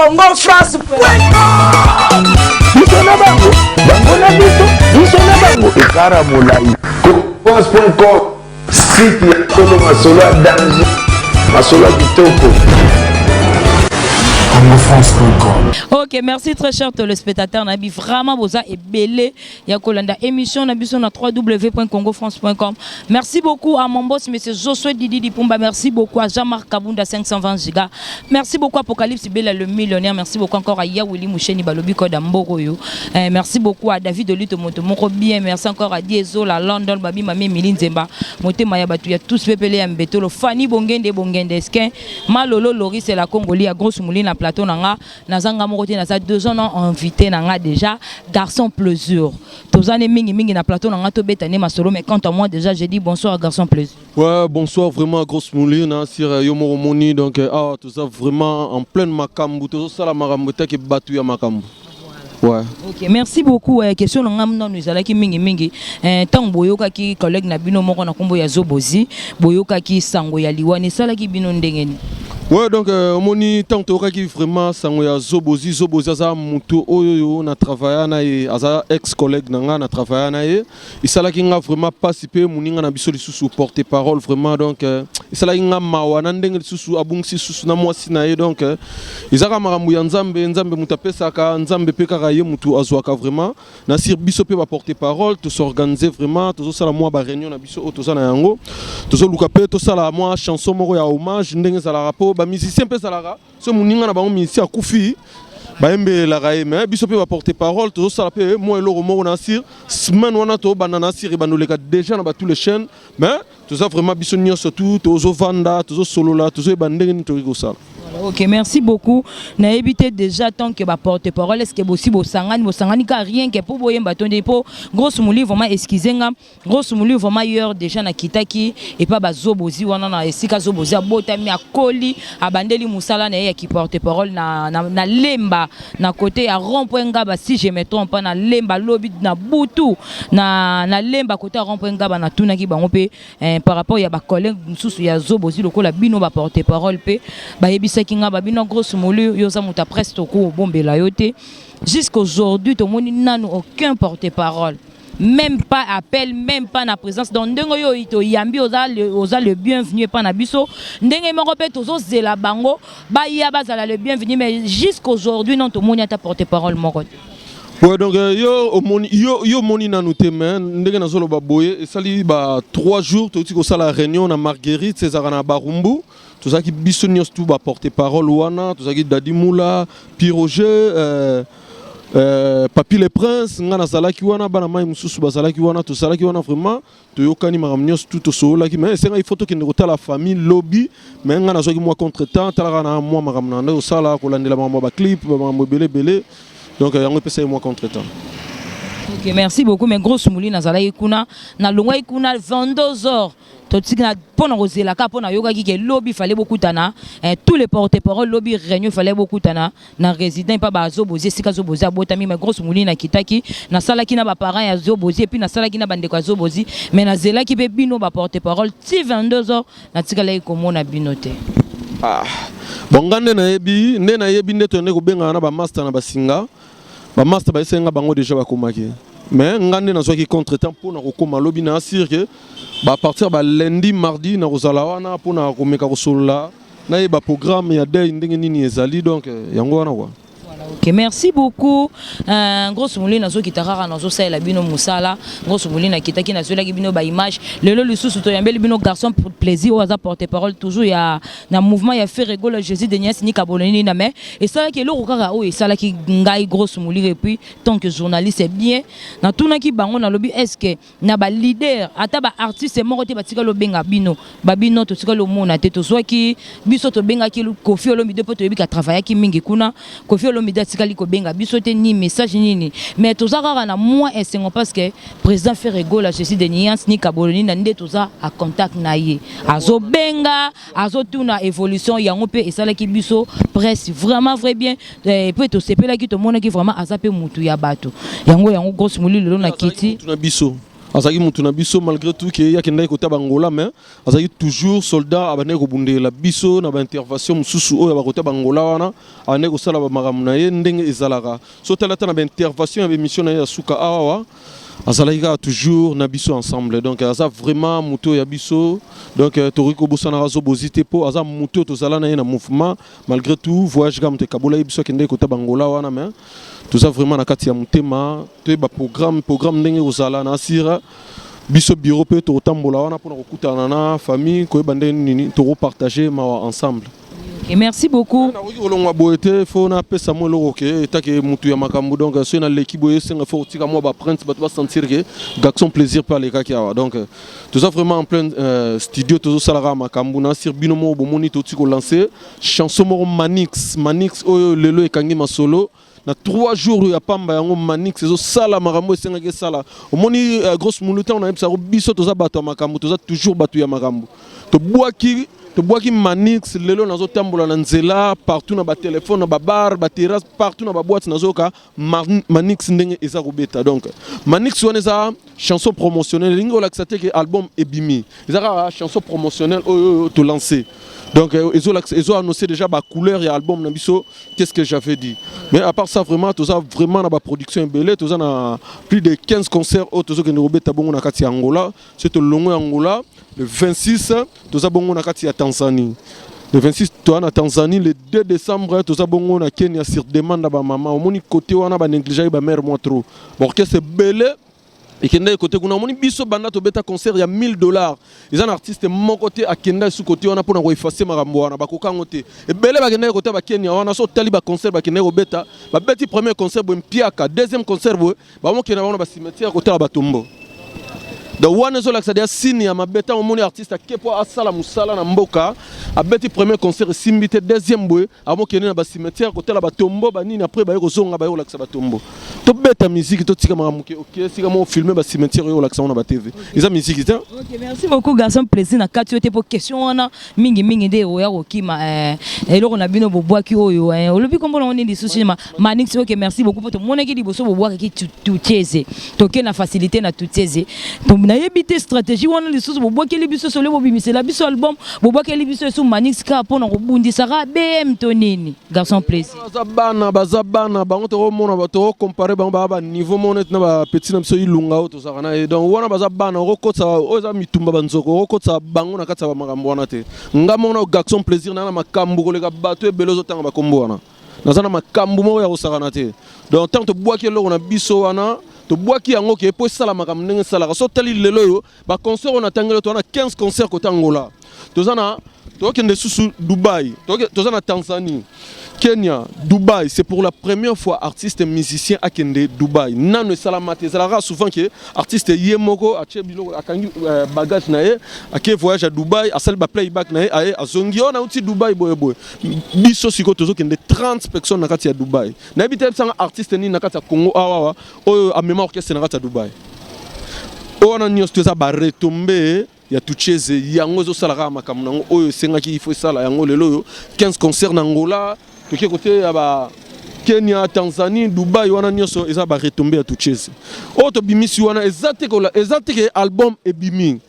Congo France Biso na bango, bango na biso, biso na bango, ekara molai. Congofrance.com, site ya solo, masolo ya danger, masolo ya kitoko. Congofrance.com. Ok, merci très cher téléspectateur. Nabi vraiment boza ebele ya kolanda émission na biso na www.congofrance.com. Merci beaucoup à mon boss monsieur Josué Didi Dipumba, merci beaucoup à Jean-Marc Kabunda 520 giga. Merci beaucoup à Apocalypse Bella le millionnaire, merci beaucoup encore à Yawili Moucheni Balobi Koda Mboroyo. Merci beaucoup à David Olito Moto Moko bien, merci encore à Diezo la London Babi Mami Mili Nzemba, Motema ya batu ya tous pepele ya Mbetolo, Fanny Bongende Bongende Esquin, Malolo Loris la Congoli ya Grosse Mouline na plateau nanga, nazanga moko te, naza 2 ans na invité nanga déjà, Garçon Plaisir. Tozane mingi mingi na plateau nanga tobeta ne masolo, mais quant à moi déjà j'ai dit bonsoir à Garçon Plaisir. Ouais, bonsoir vraiment Grosse Mouline, hein, sur yo moni donc ah tout ça vraiment en pleine makambu, tout ça la makambu te batu ya makambu. Ouais. Ok, merci beaucoup. Question na ngam nanu ezalaki mingi mingi. Tango boyokaki collègue na bino moko na kombo ya Zobozi, boyokaki sango ya liwa esalaki bino ndenge nini? Ouais, donc omoni tant toyokaki vraiment sango ya Zobozi, Zobozi aza mutu oyo yo na travailla na ye, aza ex collègue na nga na travailla na ye. Esalaki nga vraiment pasi pe moninga na biso lisusu porte parole vraiment donc esalaki nga mawa na ndenge lisusu abungisi lisusu na mwasi na ye donc ezaka makambo ya Nzambe, Nzambe mutu apesaka, Nzambe pe kaka ye mutu azwaka vraiment. Na sir biso pe ba porte parole tos'organiser vraiment, tozosala mwa ba réunion na biso oyo toza na yango, tozoluka pe tosala mwa chanson moko ya hommage ndenge ezalaka po ba musicien mpe ezalaka so moninga na bango musicien akufi bayembelelaka ye, mais biso mpe ba porte parole tozosala mpe mwa eloko moko na sir semaine wana tobanda na sir ebanda oleka déjà na ba tous les chaînes, mais toza vraiment biso nyonso tu tozovanda, tozosolola, tozoyeba ndenge nini tokoki kosala. Ok, merci beaucoup. Nayebi te déjà tant que ba porte-parole, est-ce que bosi bosangani, bosangani ka rien que pour boyemba tonde po Grosse Mouli vraiment excusez nga. Grosse Mouli vraiment hier déjà na kitaki et pas ba Zobozi wana na esika Zobozi abotami akoli abandeli musala na ye ya ki porte-parole na Lemba na côté ya rond-point Ngaba, si je me trompe pas, na Lemba lobi na butu na Lemba côté ya rond-point Ngaba na tunaki bango pe par rapport ya ba collègue mususu ya Zobozi lokola bino ba porte-parole pe bayebisaki nga ba bino Grosse Mouli yo za muta presse toko bombela yo te. Jusqu'aujourd'hui tomoni nanu aucun porte-parole, même pas appel, même pas na présence. Donc ndenge oyo toyambi oza le bienvenu epa na biso, ndenge moko mpe tozozela bango baya bazala le bienvenu, mais jusqu'aujourd'hui non tomoni ata porte-parole moko te. Ouais, donc yo omoni yo moni nanu te, mais ndenge nazoloba boye esali ba 3 jours touti kosala réunion na Marguerite ezalaka na Barumbu, tozalaki biso nyonso tu ba porte-parole wana, tozalaki Dadi Mula, Piroger, Papi le Prince, nga nazalaki wana, bana mai mosusu bazalaki wana, tozalaki wana vraiment toyokani makambo nyonso tu tosololaki, mais esenga il faut tokende kotala famille lobi, mais nga nazwaki mwa contretemps, talaka na mwa makambo na nde kosala kolandela makambo ya ba clip, bamakambo ebele ebele, donc yango epesa ye mwa contretemps. Ok, merci beaucoup. Mais Grosse Mouli nazalaki kuna, nalongwaki kuna 22 heures totika na mpona kozelaka mpo nayokaki ke lobi fallait bokutana tous les porte-parole, lobi réunion fallait bokutana na résident mpa bazobozi esika Zobozi abotami. Mais Grosse Mouli nakitaki, nasalaki na ba parent ya Zobozi et puis nasalaki na bandeko ya Zobozi, mais nazelaki mpe bino ba porte-parole ti 22 heures natikalaki komona bino te. Ah. Bon, nga nde nayebi nde toyende kobengana na ba master na basinga, ba master bayesaki nga bango déjà bakomaki, mais nga nde nazwaki contretemps mpona kokóma lobi na asire ke ba partir ba lundi mardi nakozala wana mpona komeka kosolola nayeba programme ya deuil ndenge nini ezali, donc yango wana quoi. Ok, merci beaucoup. Grosse Mouli nazokita kaka nazosalela bino mosala. Grosse Mouli nakitaki nazwelaki bino ba image. Lelo lisusu toyambeli bino Garçon Plaisir oyo aza porte-parole toujours ya na mouvement ya Ferre Gola Jésus de Nias Nika Boloni na, mais esalaki eloko kaka oyo esalaki ngai Grosse Mouli et puis tant que journaliste c'est bien natunaki bango, nalobi est-ce que na ba leader ata ba artiste moko te batikali obenga bino? Babino totikali omona te. Tozwaki biso tobengaki Kofi Olomide mpo toyebi katravaillaki mingi kuna. Kofi Olomide atikali kobenga biso te ni message nini, mais toza kaka na mwa esengo parce que président Ferre Gola Jésus de Nuance ni Kaboloni na nde toza a contact na ye, azobenga, azotuna évolution yango mpe esalaki biso presse vraiment vrai bien mpe tosepelaki, tomonaki vraiment aza mpe mutu ya bato yango. Yango Grosse Moli lelo na kiti na biso. Azalaki mutu na biso malgré tout ke ye akendaki kota bangola, mais azalaki toujours soldat, abandaki kobundela biso na baintervention mosusu oyo bakota bangola wana. Abandaki kosala bamakambo na ye ndenge ezalaka. So tala ata na baintervention ya baémission na ye ya suka awawa, azalaki kaka toujours na biso ensemble. Donc aza vraiment moto ya biso. Donc tokoki kobosanaka Zobozi te, mpo aza moto oyo tozala na ye na mouvement. Malgré tout, voyage kaka moto ekabola ye biso, akendaki kota bangola wana, mais toza vraiment na kati ya motema. Toyeba programme ndenge kozala na asira biso bureau mpe tokotambola wana mpona kokutana na famille, koyeba ndenge nini tokopartage mawa ensemble. Et merci beaucoup. Nakoki kolongwa boye te, fo napesa mwa eloko ke etake mutu ya makambo. Donc soki naleki boye, esenga fo kotika mwa baempreinte, bato basentir ke Garçon Plaisir mpe alekaki awa. Donc toza vraiment en plein studio, tozosalaka makambo na sir bino moko. Bomoni, toti kolancer chanson moko, Manix. Manix oyo lelo ekangi masolo na 3 jours ya pamba. Yango Manix ezosala makambo esengaki esala. Omoni, grosse mulu, ntango nayebisako biso toza bato ya makambo, toza toujours bato ya makambo. Tobwaki Manix, lelo nazotambola na nzela partout, na batelefone, na babar, baterrasse, partout, na baboîte, nazoyoka Manix ndenge eza kobeta. Donc Manix wana eza chanson promotionnelle, elingi kolakisa te ke album ebimi. Eza kaka chanson promotionnelle oyo tolance. Donc ezo annoncer déjà bacouleur ya album na biso, Qu'est-ce que j'avais dit. Mais à part ça, vraiment toza vraiment na baproduction ebele. Toza na plus de 15 concerts oyo tozokende kobeta bongo na kati ya Angola. So tolongo ya Angola, le 26 toza bongo na kati ya Tanzanie. Le 26 toza na Tanzanie, le 2 décembre toza bongo na Kenya, sur demande ya bamama. Omoni côté wana banégligeaki bamare mwa trop, baorchestre ebele ekendaki kote kuna. Omoni, biso banda tobeta concert ya 1000 $, eza na artiste moko te akenda esu kote wana mpona koeffacer makambo wana. Bakoka yango te. Ebele bakendaki kote bakenya wana. So otali baconcert bakendaki kobeta, babeti premier concert boye, mpiaka, deuxième concert boye, bamokenda bango na bacimetière kotala batombo. Donc wana ezolakisa deya signe ya mabe. Ntango omoni artiste ake mpo asala mosala na mboka, abeti premier concert, esimbi te, deuxième boye, amokende na bacimetière kotala batombo banini, après baye kozonga, baye kolakisa batombo. Tobeta musique, totika makambo moke. Oke esika moko filme bacimetière oyo kolakisa ngo na batv, eza musique te. Ok, merci beaucoup, Garçon Plaisir. Na kati yo te, po question wana mingimingi nde oya kokima eloko na bino bobwaki oyo olobi kombo nango nini lisusu? Manix. Ok, merci beaucoup. Po tomonaki liboso bobwakaki Tutieze, toke na facilité na Tutieze. Nayebi te stratégie wana lisusu bobwakeli biso solo, bobimisela biso album, bobwakeli biso esu Manix kaka mpona kobundisaka BM to nini, Garçon Plaisir? Baza bana, baza bana. Bango tokomona, tokocomparer bango, baa baniveau moko neti na bapeti na biso Ilunga oyo tozalaka na ye. Donc wana baza bana, okokotisa oyo eza mitumba banzoko, okokotisa bango na kati ya bamakambo wana te. Nga moko na Garçon Plaisir naa na makambo koleka bato ebele ozotanga bakombo wana. Naza na makambo moko ya kosakana te. Donc ntango tobwaki eloko na biso wana, tobwaki yango ke po esala makambo ndenge esalaka. So otali lelo oyo baconcert oyo natangeli, toza na 15 concert kota Angola, toza na, tokende susu Dubai, toza na Tanzanie, Kenya, Dubai. C'est pour la première fois artiste musicien akende Dubai. Nano esalama te. Ezalaka souvent ke artiste ye moko atie biloko, akangi bagage na ye, ake voyage à Dubai, asali baplayback na ye, aye, azongi oyo nauti Dubai boye boye. Biso sikoyo tozokende 30 personnes na kati ya Dubai. Nayebi te, yebisanga artiste nini na kati ya Congo awawa oyo amema orchestre na kati ya Dubai. Oyo wana nyonso to eza baretombées ya Tucheze. Yango ezosala kaka makambo nango oyo esengaki, ifo esala yango. Lelo oyo 15 concert na Angola, toke kote ya ba Kenya, Tanzanie, Dubai, wana nyonso eza baretombées ya Tucheze oyo tobimisi wana. Eza te eza te ke album ebimi,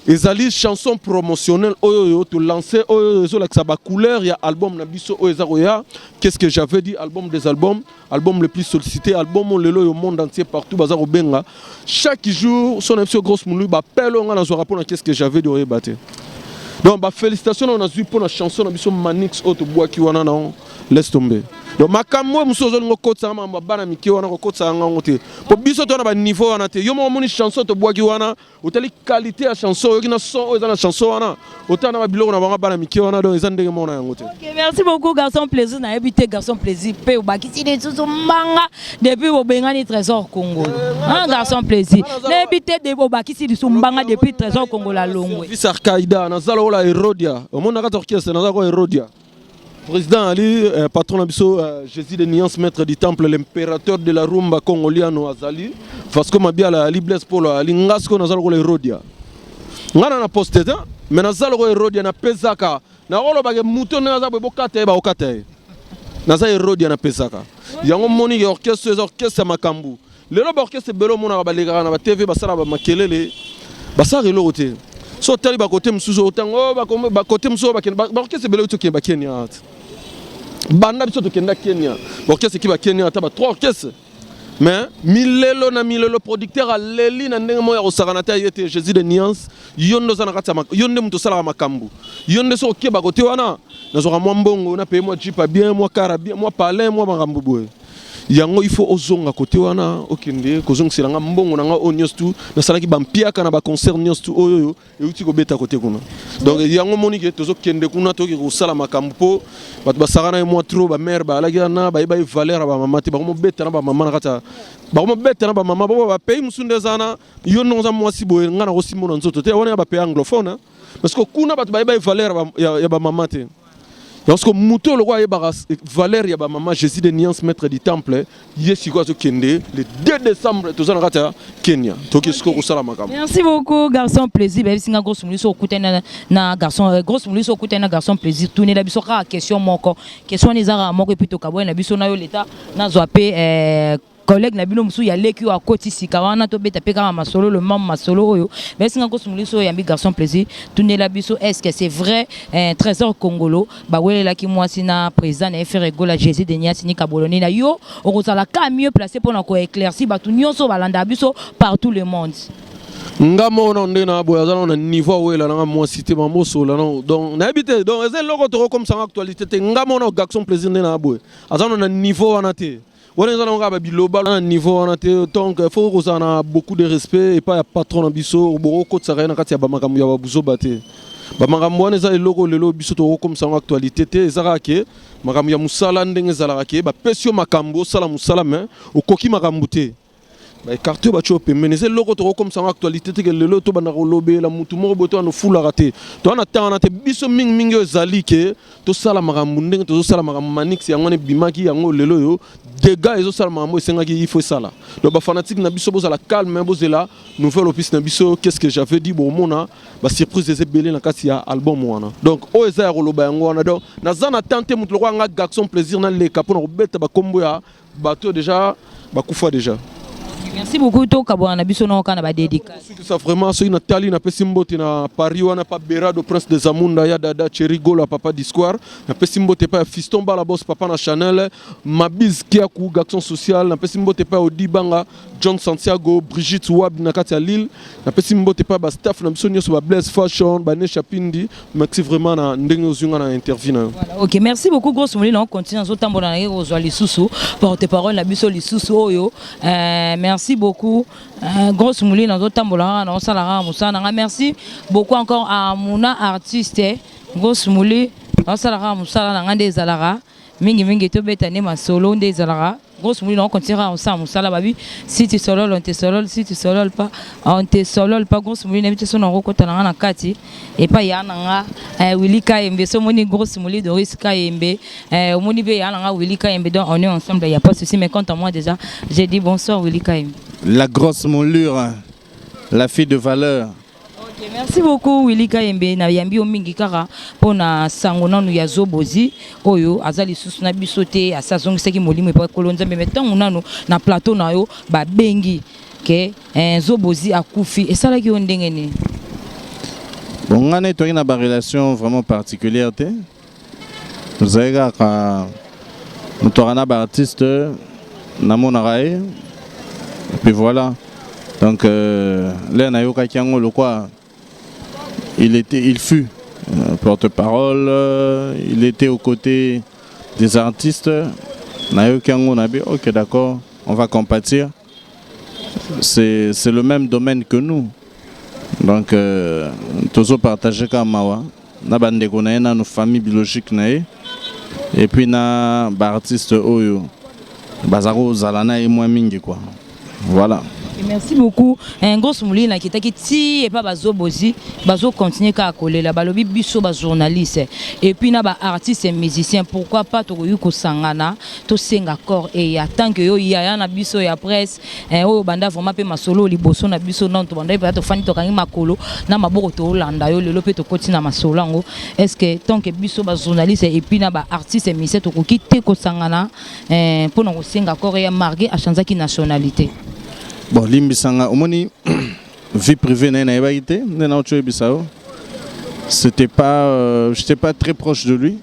ezali chanson promotionnelle oyo oyo tolance, oyo ezolakisa bacouleur ya album na biso oyo eza koya, Qu'est-ce que j'avais dit, album des albums, album le plus sollicité, album oyo lelo oyo monde entier partout baza kobenga chaque jour. So na biso grosse molu, bapele oyo nga nazwaka mpona Qu'est-ce que j'avais dit, oyeba te. Donc bafélicitation oyo nazwi mpona chanson na biso Manix oyo tobwaki wana, na laisse tomber. Donc makambo oyo mosusu ozolinga okotisanga, makambo ya bana mike wana, kokotisaka ngango te, po biso toza na baniveau wana te. Yo moko omoni chanson tobwaki wana, otali qualité ya chanson, oyoki na son oyo eza na chanson wana, otala na babiloko na bango bana mike wana. Donc eza ndenge moko na yango te. Ok, merci beaucoup, Garçon Plaisir. Nayebi te, Garçon Plaisir mpe obakisi lisusu mbanga depuis bobengani Trésor Congolo. Un Garçon Plaisir, nayebi te, de obakisi lisusu mbanga depuis Trésor Congolo alongwe. Service Arkaida, naza lokola Herodia. Omoni, na kati orchestre naza ko Herodia. Président ali patron na biso, Jésus de Nuance, maître du temple, l'impérateur de la rumba congoliano azali, Vasco Mabiala ali, Blaise Polo ali. Nga sikoyo naza lokola Herodia. Nga na poste te, mais naza lokola Herodia, napesaka, nakolobake moto ndenge aza boye, bokata ye, baokata ye. Naza Herodia, napesaka yango. Moni ke orchestre eza orchestre ya makambo. Lelo baorchestre ebele omonaka balekaka na batv, basalaka bamakelele, basalaka eloko te. So otali bakote mosusu, otango oh, bakote mosusu bakende baorchestre ebele oyo tokende bakenya te. Banda biso tokenda Kenya, baorchestre eki bakenya ata ba trois orchestre, mais milelo na milelo, producteur aleli na ndenge moko ya kosakana te. Aye te, Jésus de nuance, yo nde oza na kati ya yo nde moto osalaka makambo, yo nde soki okeba kote wana, nazwaka mwa mbongo, napeye mwa jeep bien, mwa car bien, mwa palin, mwa makambo boye. Yango il faut ozonga kote wana, okende kozongisela nga mbongo na nga oyo nyonso tu nasalaki bampiaka na baconcert nyonso tu oyo oyo euti kobeta kote kuna. Donc yango moni ke tozokende kuna, tokoki kosala makambo mpo bato basaka na ye mwa trop. Bamare bazalaki wana, bayeba ye valeur ya bamama te, bakomobeta na bamama na kati ya, bakomobeta na bamama bo bapays mosusu nde eza wana. Yo ndenge oza mwasi boye, nga nakosimba na nzoto te. Wana ya bapays anglophone, parce que kuna bato bayeba ye valeur ya bamama te. Parce que moto oyo lokola ayebaka valeur ya bamama, Jésus de nuance, maître du temple, ye sikoyo azokende le 2 décembre. Toza na kati ya Kenya, toki sikoyo kosala makambo. Merci beaucoup, garçon plaisir. Bayebisi nga, grosse molisi, okutani na garçon grosse molisi, okutani na garçon plaisir, tunela biso kaka question moko. Question wana eza kaka moko, et puis tokaboya na biso na yo. Leta nazwa mpe collègue na bino mosusu ya leki oyo akoti sika wana, tobeta mpe kaka masolo, le même masolo oyo bayebisi nga. Grosse molisi oyo yambi garçon plaisir, tunela biso: est ce que c'est vrai, Trésor Congolo bawelelaki mwasi na président na ye Ferre Gola? Jésus de Niasi ni Kaboloni na yo, okozala ka mieux placé mpona koéclaircir bato nyonso balandaka biso partout le monde. Nga moko nano ndenge na boye, aza nano na niveau awela nanga mwasi te. Mamosola nano, donc nayebi te. Donc eza eloko tokokomisanga actualité te. Nga moko nano, garçon plaisir, nde na boye, aza nano na niveau wana te. Wana eza nango kaka babiloba, na niveau wana te. Donc faut kozala na beaucoup de respect epai ya patron na biso. Bokokotisaka ye na kati ya bamakambo ya babuzoba te. Bamakambo wana eza eloko lelo biso tokokomisa yango actualité te. Eza kaka ke makambo ya mosala, ndenge ezalaka ke bapesi yo makambo, osala mosala, mais okoki makambo te, baécarter oyo batie yo pembeni. Eza eloko tokokomisa yango actualité te, ke lelo tobanda kolobela mutu moko boye, to wana ofulaka te. Toza na ntango wana te. Biso mingimingi oyo ezali ke tosala makambo ndenge tozosala makambo. Manix yango wana ebimaki yango lelo oyo, dégâts ezosala makambo esengaki, il faut esala. Donc bafanatique na biso, bozala calme, bozela nouvelle opus na biso. Qu'est ce que j'avais dit? Bomona basurprise eza ebele na kati ya album wana. Donc oyo eza ya koloba yango wana. Donc naza na temps te, moto lokola nga garçon plaisir, naleka mpona kobeta bakombo ya bato déjà bakufa déjà. Merci beaucoup. Tokabwana na biso naoka na badédicace. Soki ça vraiment, soki natali, napesi mbote na Paris wana pa Berado, prince de Zamunda, ya dada Cherigola, papa Disquare. Napesi mbote pa ya Fiston Balabos, papa na Chanel Mabis Kiaku, garçon social. Napesi mbote pa ya Odi Banga, John Santiago, Brigitte Wab na kati ya Lille. Napesi mbote pa bastaff na biso nyonso, bablaise fashion, banesha Pindi. Merci vraiment na ndenge ozwi nga na interview na yo. Voilà, ok, merci beaucoup, grosse molina. On continue, azotambola na ye kozwa lisusu porte parole na biso lisusu oyo. Merci beaucoup, grosse molina. Azotambola kaka na osala kaka mosala na nga. Merci beaucoup encore à muna artiste grosse moli. Osala kaka mosala na nga nde ezalaka mingimingi, tobeta nde masolo nde ezalaka. Grosse molina, on continue kaka kosala mosala. Babi, si tu solole, on te solole, si tu solole pas, on te solole pas. Grosse molina, yebi te so nango okota na nga na kati epai ya na nga Willy Kayembe. So omoni grosse moli Doris Kayembe, omoni mpe ya na nga Willy Kayembe. Donc on est ensemble, y a pas souci. Mais quant à moi, déjà j'ai dit bonsoir, Willy Kayembe. La grosse moulure, la fille de valeur. Ok, merci beaucoup, Willy Kayembe. Na yambi yo mingi kaka mpona sango nanu ya Zobozi oyo aza lisusu na biso te, asi azongisaki molimo epai kolo Nzambe. Mais ntango nanu na plateau na yo babengi ke Zobozi akufi, esalaki yo ndenge nini? Bon, nga na toki na barelation vraiment particulière te. Tozali kaka moto aka na baartiste, namonaka ye, et puis voilà. Donc l'heure nayokaki yango, lokwa il était, il fut porte-parole, il était aux côtés des artistes, nayoki yango, nabi ok, d'accord, on va compatir. C'est le même domaine que nous, donc tozopartage kaka mawa na bandeko na ye, nanu famille biologique na ye, et puis na baartiste oyo baza kozala na ye mwa mingi, quoi, voilà. Merci beaucoup. Un grosse molili nakitaki ti epa bazobozi, bazocontinue kaka kolela. Balobi biso bajournaliste et puis na baartiste musicien, pourquoi pas tokoki kosangana, tosenga corps eya, tant que yo yaya na biso ya presse oyo banda vraiment mpe masolo liboso na biso nano tobanda mpe tofandi, tokangi makolo na maboko, tolanda yo. Lelo mpe tokoti na masolo yango. Est ce que tant que biso bajournaliste et puis na baartiste musicien tokoki te kosangana mpona kosenga corps eya, malgré achangeaki nationalité? Bon, limbisa nga, omoni vie privée na ye nayebaki te nde nauti oyebisa yo. C'était pas j'étais pas très proche de lui,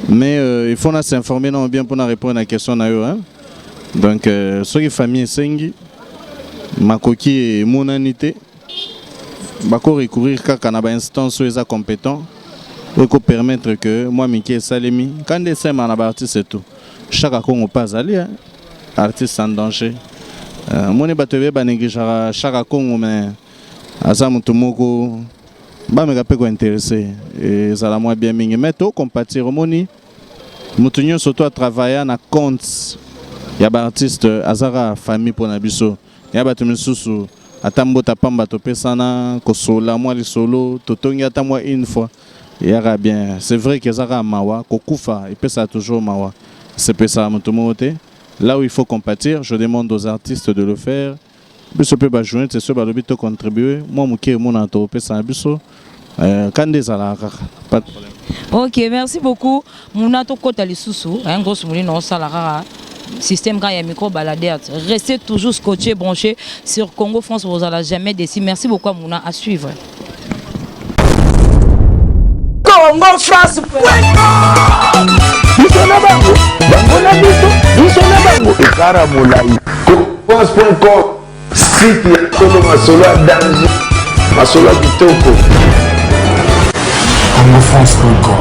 mais il faut na s'informer nano bien mpona répondre na question na yo, hein? Donc soki famille esengi, makoki emonani te, bako recourir kaka na bainstance oyo eza compétent, oyo ekopermettre que mwa mike esalemi. Ka nde esalemaka na baartiste tout. Chaka Congo mpe azali, hein? Artiste en danger. Moni bato ebeye banégligeaka Chaka Congo, mais aza moto moko bameka mpe kointéresser, ezala mwa bien mingi. Mais tocompatir, omoni moto nyonso to atravailla na compte ya baartiste azaka famille mpona biso. Ya bato misusu, ata mbota pamba topesana, kosola mwa lisolo, totongi ata mwa une fois, eyaka bien. C'est vrai que ezaka mawa, kokufa epesaka toujours mawa, sepesaka moto moko te. Là où il faut compatir, je demande aux artistes de le faire. Biso mpe bajournaliste, soki balobi tocontribue mwa moke, emonana topesana biso ka nde ezalaka kaka, pas de problème. Ok, merci beaucoup Muna. Tokɔta lisusu un grosse molino osala kaka système kaka ya micro baladeur. Restez toujours scotché, branché sur Congo France, vous allez jamais déçu. Merci beaucoup Muna, à suivre. Congo France. Biso na bango, bango na biso, biso na bango, ekara molai. France.com, site ya solo, masolo ya danger, masolo ya kitoko. congofrance.com.